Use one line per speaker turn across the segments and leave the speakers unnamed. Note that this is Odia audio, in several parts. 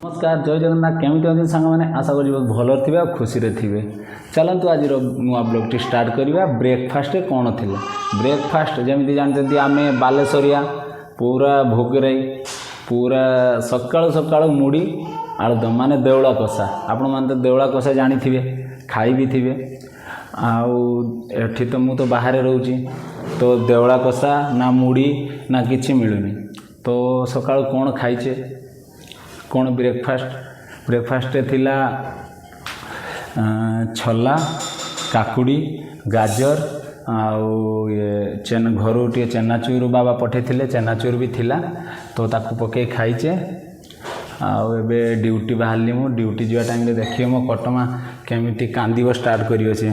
ନମସ୍କାର, ଜୟ ଜଗନ୍ନାଥ। କେମିତି ଅଛନ୍ତି ସାଙ୍ଗମାନେ? ଆଶା କରୁଛି ବହୁତ ଭଲରେ ଥିବେ ଆଉ ଖୁସିରେ ଥିବେ। ଚାଲନ୍ତୁ, ଆଜିର ନୂଆ ବ୍ଲଗ୍ଟି ଷ୍ଟାର୍ଟ କରିବା। ବ୍ରେକଫାଷ୍ଟରେ କ'ଣ ଥିଲା? ବ୍ରେକଫାଷ୍ଟ ଯେମିତି ଜାଣିଛନ୍ତି, ଆମେ ବାଲେଶ୍ୱରିଆ, ପୁରା ଭୋଗରାଇ, ପୁରା ସକାଳୁ ସକାଳୁ ମୁଢ଼ି ଆଳୁଦମ, ମାନେ ଦେଉଳା କଷା। ଆପଣମାନେ ତ ଦେଉଳା କଷା ଜାଣିଥିବେ, ଖାଇ ବି ଥିବେ। ଆଉ ଏଠି ତ ମୁଁ ତ ବାହାରେ ରହୁଛି, ତ ଦେଉଳା କଷା ନା ମୁଢ଼ି ନା କିଛି ମିଳୁନି। ତ ସକାଳୁ କ'ଣ ଖାଇଛେ, କ'ଣ ବ୍ରେକଫାଷ୍ଟ? ବ୍ରେକଫାଷ୍ଟରେ ଥିଲା ଛୋଲା, କାକୁଡ଼ି, ଗାଜର ଆଉ ଇଏ ଘରୁ ଟିକେ ଚେନାଚୁର ବାବା ପଠାଇଥିଲେ, ଚେନାଚୁର ବି ଥିଲା, ତ ତାକୁ ପକାଇ ଖାଇଛେ। ଆଉ ଏବେ ଡ୍ୟୁଟି ବାହାରିଲି ମୁଁ। ଡ୍ୟୁଟି ଯିବା ଟାଇମ୍ରେ ଦେଖିବେ ମୋ କଟମା କେମିତି କାନ୍ଦିବ ଷ୍ଟାର୍ଟ କରିବ ସେ।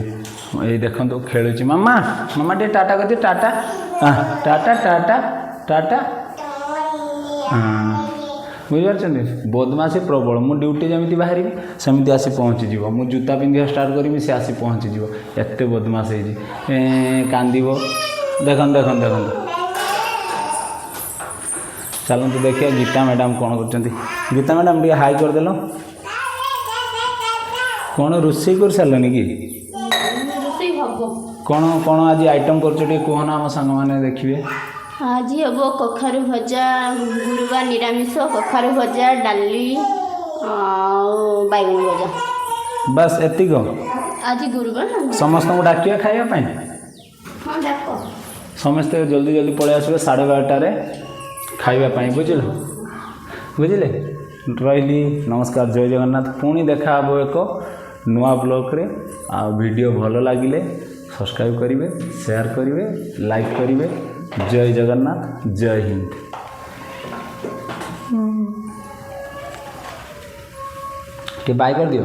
ଏଇ ଦେଖନ୍ତୁ, ଖେଳୁଛି। ମାମା, ମାମା, ଟିକେ ଟାଟା କରିଦିଅ। ଟାଟା, ଟାଟା, ଟାଟା, ଟାଟା। ହଁ, ବୁଝିପାରୁଛନ୍ତି, ବଦମାସି ପ୍ରବଳ। ମୁଁ ଡ୍ୟୁଟି ଯେମିତି ବାହାରିବି, ସେମିତି ଆସି ପହଞ୍ଚିଯିବ। ମୁଁ ଜୁତା ପିନ୍ଧିବା ଷ୍ଟାର୍ଟ କରିବି, ସେ ଆସି ପହଞ୍ଚିଯିବ। ଏତେ ବଦମାସ ହେଇଛି। କାନ୍ଦିବ। ଦେଖନ୍ତୁ, ଦେଖନ୍ତୁ, ଦେଖନ୍ତୁ। ଚାଲନ୍ତୁ ଦେଖିବା ଗୀତା ମ୍ୟାଡ଼ାମ୍ କ'ଣ କରୁଛନ୍ତି। ଗୀତା ମ୍ୟାଡ଼ାମ୍, ଟିକେ ହାଇ କରିଦେଲ। କ'ଣ ରୋଷେଇ କରିସାରିଲନି କି?
ରୋଷେଇ ହବ।
କ'ଣ କ'ଣ ଆଜି ଆଇଟମ୍ କରୁଛ, ଟିକେ କୁହ ନା, ଆମ ସାଙ୍ଗମାନେ ଦେଖିବେ।
ଆଜି ହବ କଖାରୁ ଭଜା। ଗୁରୁବାର, ନିରାମିଷ। କଖାରୁ ଭଜା, ଡାଲି ଆଉ ବାଇଗଣ ଭଜା।
ବାସ୍, ଏତିକ?
ଆଜି ଗୁରୁବାର ନା।
ସମସ୍ତଙ୍କୁ ଡାକିବା ଖାଇବା ପାଇଁ?
ହଁ, ଡାକ।
ସମସ୍ତେ ଜଲ୍ଦି ଜଲ୍ଦି ପଳେଇ ଆସିବେ 12:30ରେ ଖାଇବା ପାଇଁ, ବୁଝିଲ? ବୁଝିଲେ? ରହିଲି, ନମସ୍କାର, ଜୟ ଜଗନ୍ନାଥ। ପୁଣି ଦେଖା ହେବ ଏକ ନୂଆ ବ୍ଲଗ୍ରେ। ଆଉ ଭିଡ଼ିଓ ଭଲ ଲାଗିଲେ ସବସ୍କ୍ରାଇବ୍ କରିବେ, ସେୟାର କରିବେ, ଲାଇକ୍ କରିବେ। ଜୟ ଜଗନ୍ନାଥ, ଜୟ ହିନ୍ଦ। ଟିକେ ବାଏ କରିଦିଅ।